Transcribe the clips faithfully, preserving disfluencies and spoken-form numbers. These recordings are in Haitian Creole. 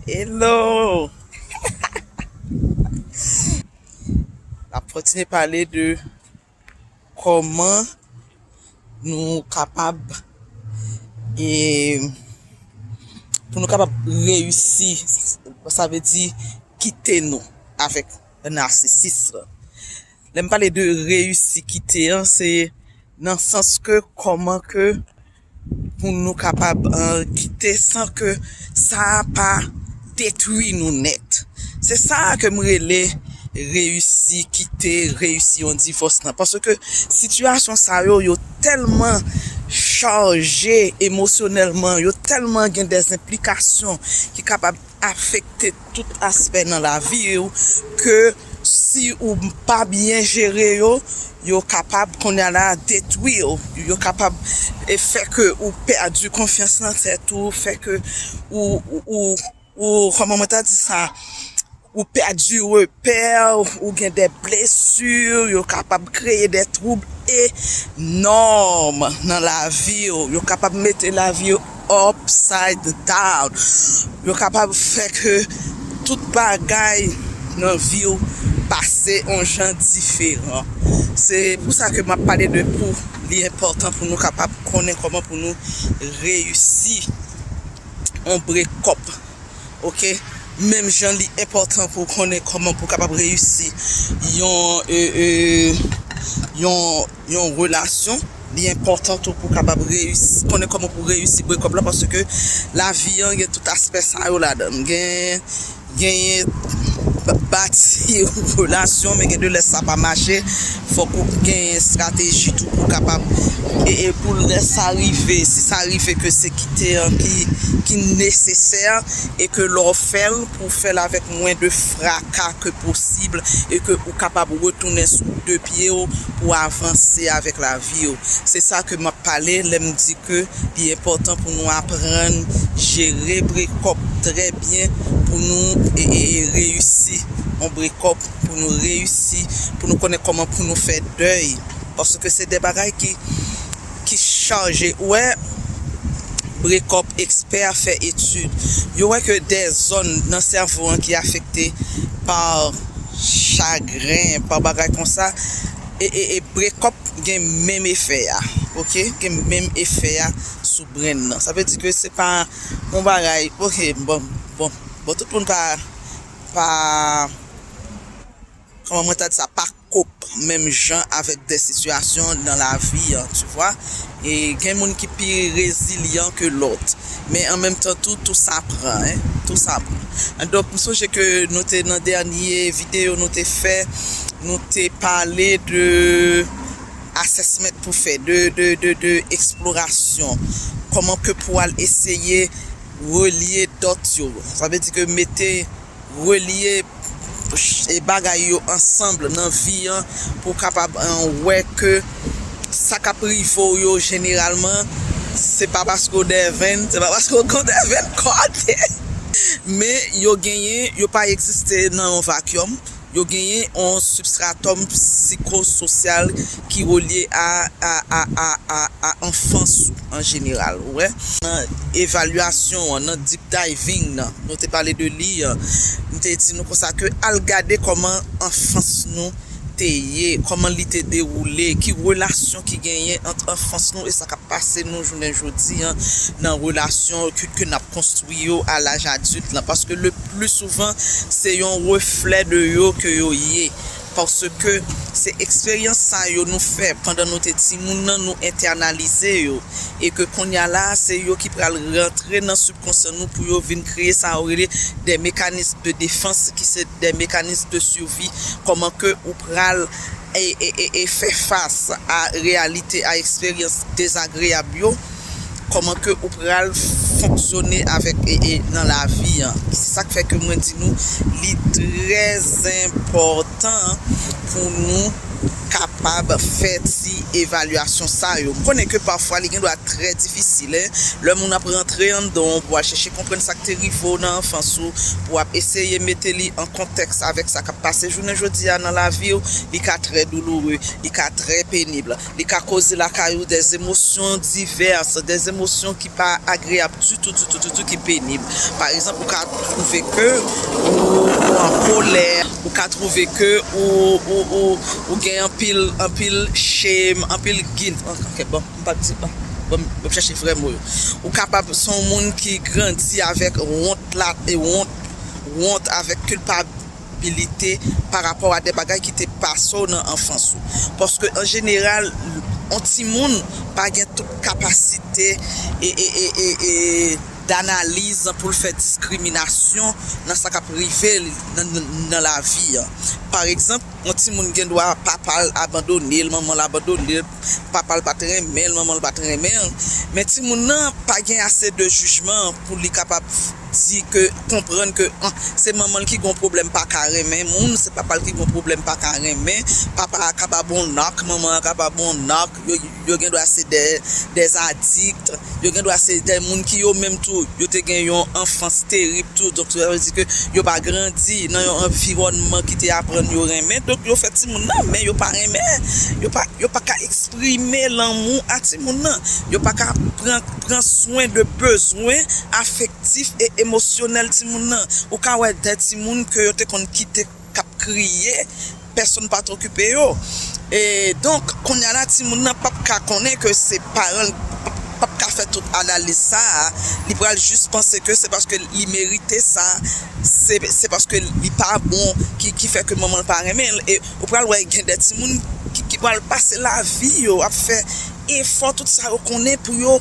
Hello! N ap kontinye pale de kòman nou kapab, e, pou nou kapab reyisi, sa vle di kite nou avèk nasisis lan. Lè m pale de reyisi kite an, se nan sans ke kòman ke pou nou kapab, eh, kite san ke sa pa detwi nou nèt. Se sa ke m rele reyisi kite, reyisi yon divòs lan. Paske sitiyasyon sa yo, yo tèlman chaje emosyonèlman, yo tèlman gen dèz enplikasyon ki kapab afekte tout aspè nan lavi w, ke si ou pa byen jere yo, yo kapab kounye a la detwi w. Yo kapab, e, fè ke ou pèdi konfyans nan tèt ou, fè ke ou, ou, ou, ou, kòman mwen ta di sa, ou pèdi repè, ou gen de blesi, yo kapab kreye de twoub enòm nan lavi w, yo kapab mete lavi w upside down, yo kapab fè ke tout bagay nan vi w pase yon jan diferan. Se pou sa ke m ap pale de pou li enpòtan pou nou kapab konnen kòman pou nou reyisi yon break up. Ok? Menm jan li enpòtan pou konnen kòman pou kapab reyisi yon, e, e, yon, yon relasyon, li enpòtan tou pou kapab reyisi, konnen kòman pou reyisi break up la, paske lavi an gen tout aspè sa yo ladan l. Gen, genyen ba-, bati relasyon, men gen de lè sa pa mache, fòk ou gen estrateji tou pou kapab, e, e pou lè sa rive, si sa rive ke se kite an ki, ki nesesè, e ke lè w fè l, pou w fè l avèk mwen de fraka ke posib, e ke ou kapab retounen sou de pye w pou avanse avèk lavi w. Se sa ke m ap pale lè m di ke li enpòtan pou nou aprann jere break up trè byen pou nou, e, e, e reyisi yon break up, pou nou reyisi, pou nou konnen kòman pou nou fè dèy. Paske se de bagay ki, ki chaje. Ou wè, break up, ekspè fè etid. Yo wè ke de zòn nan sèvo an ki afekte pa chagren, pa bagay konsa, e, e, e break up gen menm efè a, ok? Gen menm efè a sou brenn nan. Sa vle di ke se pa yon bagay, ok, bon, bon, bon, tout moun pa, pa, kòman mwen ta di sa, pa kop menm jan avèk de sitiyasyon nan lavi an, tu vois. E gen moun ki pi rezilyan ke lòt. Men an menm tan tou, tou sa pran, hein, tou sa pran. Donk, m sonje ke nou te nan dènye videyo nou te fè, nou te pale de assessment pou fè, de, de, de, de eksplorasyon. Kòman ke pou al eseye relye dòt yo. Sa vle di ke mete, relye, e, bagay yo ansanm nan vi an pou kapab, e, wè ke sa k ap rive w yo jeneralman, se pa paske w devèn, se pa paske w gon devèn kote, men yo genyen, yo pa egziste nan yon vakyòm. Yo genyen yon sibstratòm psikososyal ki relye a, a, a, a, a, a anfans ou an jeneral, ou wè. Nan evalyasyon an, nan deep diving nan, nou te pale de li an, m te di nou konsa ke al gade kòman anfans nou te ye, kòman li te dewoule, ki relasyon ki genyen ant anfans nou e sa k ap pase nou jounen jodi an nan relasyon ke, ke n ap konstwi yo a laj adilt lan. Paske le pli souvan, se yon reflè de yo ke yo ye. Paske se eksperyans sa yo nou fè pandan nou te timoun nan, nou entènalize yo. E ke kounye a la, se yo ki pral rantre nan sibkonsyan nou pou yo vin kreye sa yo rele de mekanis de defans, ki se de mekanis de sivi. Kòman ke ou pral e, e, e, e fè fas a reyalite, a eksperyans dezagreyab yo, kòman ke ou pral fonksyone avèk, e, e, nan lavi an. Se sa k fè ke mwen di nou, li trè enpòtan pou nou kapab fè ti evalyasyon sa yo. M konnen ke pafwa li gen dwa trè difisil, en, lè moun ap rantre anndan w pou al chèche konprann sa k te rive w nan anfans ou, pou ap eseye mete li an kontèks avèk sa k ap pase jounen jodi a nan lavi w, li ka trè douloure, li ka trè penib. Li ka koze lakay ou des émotions diverses, des émotions ki pa agreyab ditou, ditou, ditou, ki penib. Pa egzanp, ou ka twouve ke ou, ou an kolè, ou ka twouve ke ou, ou, ou, ou gen anpil, anpil shame, anpil guilt. Ok, bon, m p ap di, bon, bon, m ap chèche vrè mo yo. Ou kapab se yon moun ki grandi avèk wont la, e wont, wont avèk kilpabilite pa rapò a de bagay ki te pase w nan anfans ou. Paske an jeneral, yon timoun pa gen tout kapasite e, e, e, e, e, danaliz pou l fè diskriminasyon nan sa k ap rive l nan, nan, nan lavi an. Pa egzanp, yon timoun gen dwa papa l abandone l, manman l abandone l, papa l pa t renmen l, manman l pa t renmen l. Men timoun nan pa gen ase de jijman pou li kapab di ke, konprann ke, ah, se manman l ki gon pwoblèm pa ka renmen moun, se papa l ki gon pwoblèm pa ka renmen, papa a ka ba bon nòk, manman an ka ba bon nòk, yo, yo gen dwa se de, des addicts, yo gen dwa se de moun ki yo menm tou, yo te gen yon anfans terib tou, donk sa vle di ke yo pa grandi nan yon anviwònman ki te aprann yo renmen, donk yo fè timoun nan, men yo pa renmen, yo pa, yo pa ka eksprime lanmou a timoun nan, yo pa ka pran, pran swen de bezwen afektif e emosyonèl timoun nan. Ou ka wè de timoun ke yo te konn kite k ap kriye, pèsonn pa t okipe yo. E donk, kounye a la, timoun nan p ap ka konnen ke se paran l, p ap, p ap ka fè tout analiz sa a. Li pral jis panse ke se paske li merite sa, se, se paske li pa bon ki, ki fè ke manman l pa renmen l. E ou pral wè gen de timoun ki, ki pral pase lavi yo ap fè efò tout sa yo konnen pou yo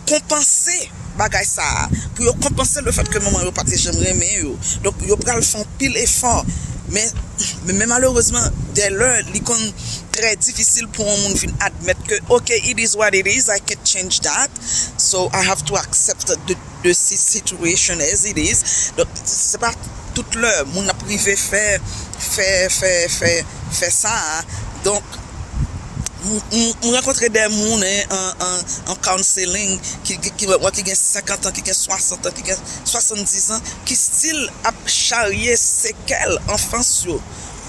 konpanse bagay sa a, pou yo konpanse lefèt ke manman yo pa te janm renmen yo. Donk, yo pral fè anpil efò. Men, men, men malerezman, dèlè, li konn trè difisil pou yon moun vin admèt ke, ok, it is what it is, I can't change that, so I have to accept the, the si-, situation as it is. Donk, se pa tout lè moun ap rive fè, fè, fè, fè, fè sa a. Donk, m, m, m rankontre de moun, en, an, an, an counseling ki, ki, ki, mwen ki gen senkant an, ki gen swasant an, ki gen swasanndiz an, ki still ap charye sekèl anfans yo,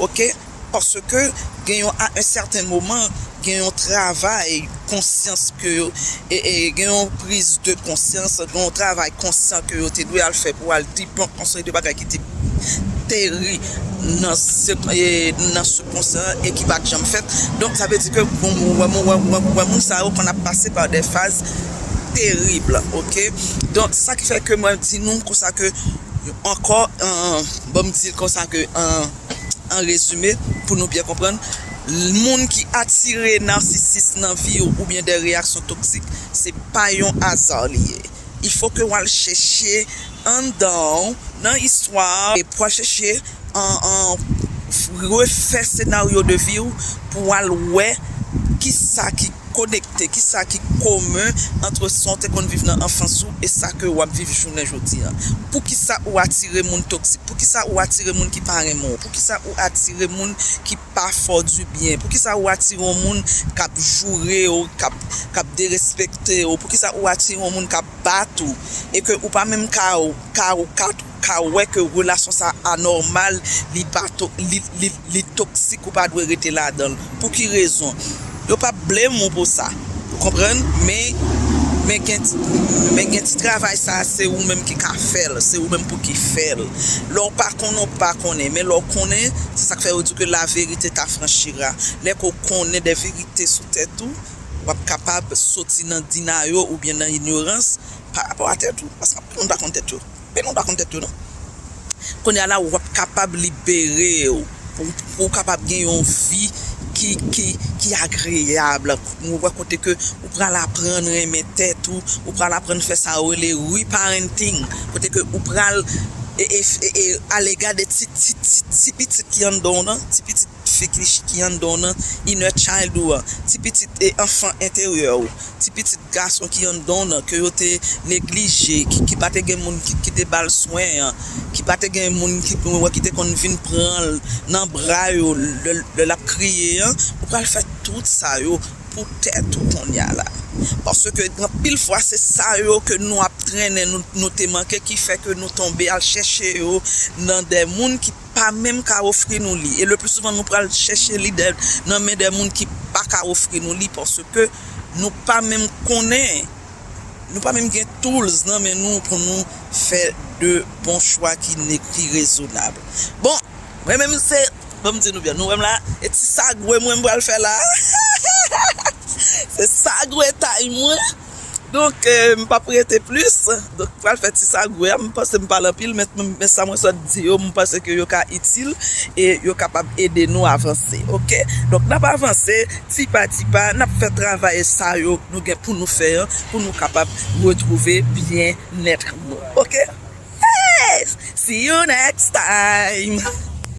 ok? Paske gen yon, à un certain moment, gen yon travay konsyans ke yo, e, e gen yon priz de konsyans, gen yon travay konsyan ke yo te dwe al fè pou al debunk yon seri de bagay ki te teri nan se, e, nan subkonsyan e ki pa t janm fèt. Donk, sa vle di ke, bon, wè, wè, wè, wè, wè moun sa yo konn ap pase pa de faz terib, ok? Donk, se sa ki fè ke mwen di nou konsa ke, ankò, an, ban m di l konsa ke, an, an rezime, pou nou byen konprann, moun ki atire nasisis nan vi w oubyen de reyaksyon toksik, se pa yon aza li ye. Il faut que w al chèche anndan w, nan istwa, e pou w al chèche an, an, refè senaryo de vi w pou w al wè kisa ki konekte, kisa ki komen ant sa w te konn viv nan anfans ou e sa ke w ap viv jounen jodi a. Poukisa ou atire moun toksik? Poukisa ou atire moun ki pa renmen w? Poukisa ou atire moun ki pa fè w dibyen? Poukisa ou atire yon moun k ap joure w, k ap, k ap derespekte w? Poukisa ou atire yon moun k ap bat ou? E ke ou pa menm ka, ka, ka, ka wè ke relasyon sa anòmal, li pa to-, li, li, li toksik, ou pa dwe rete ladan l. Pou ki rezon? Yo p ap blame w pou sa. Ou konprann? Men, men gen ti, men gen ti travay sa, se ou menm ki ka fè l, se ou menm pou ki fè l. Lè w pa konnen, w pa konnen. Men lè w konnen, se sa k fè yo di ke la vérité t'affranchira. Lè ke w konnen de verite sou tèt ou, w ap kapab soti nan deny yo oubyen nan inyorans pa rapò a tèt ou. Paske anpil moun pa konn tèt yo. Anpil moun pa konn tèt yo, non. Kounye a la, w ap kapab libere w pou, pou w kapab gen yon vi ki, ki, ki agreyab. Ou wè kote ke ou pral aprann renmen tèt ou, ou pral aprann fè sa yo rele reparenting. Kote ke ou pral e, e, e, e, alega de ti, ti, ti, ti pitit ki anndan w nan, ti pitit fi ki, ki anndan w nan, inner child ou an, ti pitit e anfan enteryè ou, ti pitit gason ki anndan w nan, ke yo te neglije, ki, ki pa te gen moun ki, ki te ba l swen an, ki pa te gen moun ki, ki te konn vin pran l nan bra yo lè, lè l ap kriye an, ou pral fè tout sa yo pou tèt ou kounye a la. Paske anpil fwa, se sa yo ke nou ap trennen, nou, nou te manke, ki fè ke nou tonbe al chèche yo nan de moun ki pa menm ka ofri nou li. E le pli souvan, nou pral chèche li de, nan men de moun ki pa ka ofri nou li, paske nou pa menm konnen, nou pa menm gen tools nan men nou pou nou fè de bon chwa ki ne-, ki rezonab. Bon, mwen menm se, ban m di nou byen, nou wè m la, e ti sagwe mwen m pral fè la. Se sagwe tay mwen. Donk, eh, m p ap rete plis. Donk, m pral fè ti sagwe a. M panse m pale anpil, men, men sa mwen sot di yo, m panse ke yo ka itil e yo kapab ede nou avanse, oke? Donk, n ap avanse, ti pa ti pa, n ap fè travay sa yo nou gen pou nou fè an, pou nou kapab retwouve byennèt nou, oke? Yes! See you next time!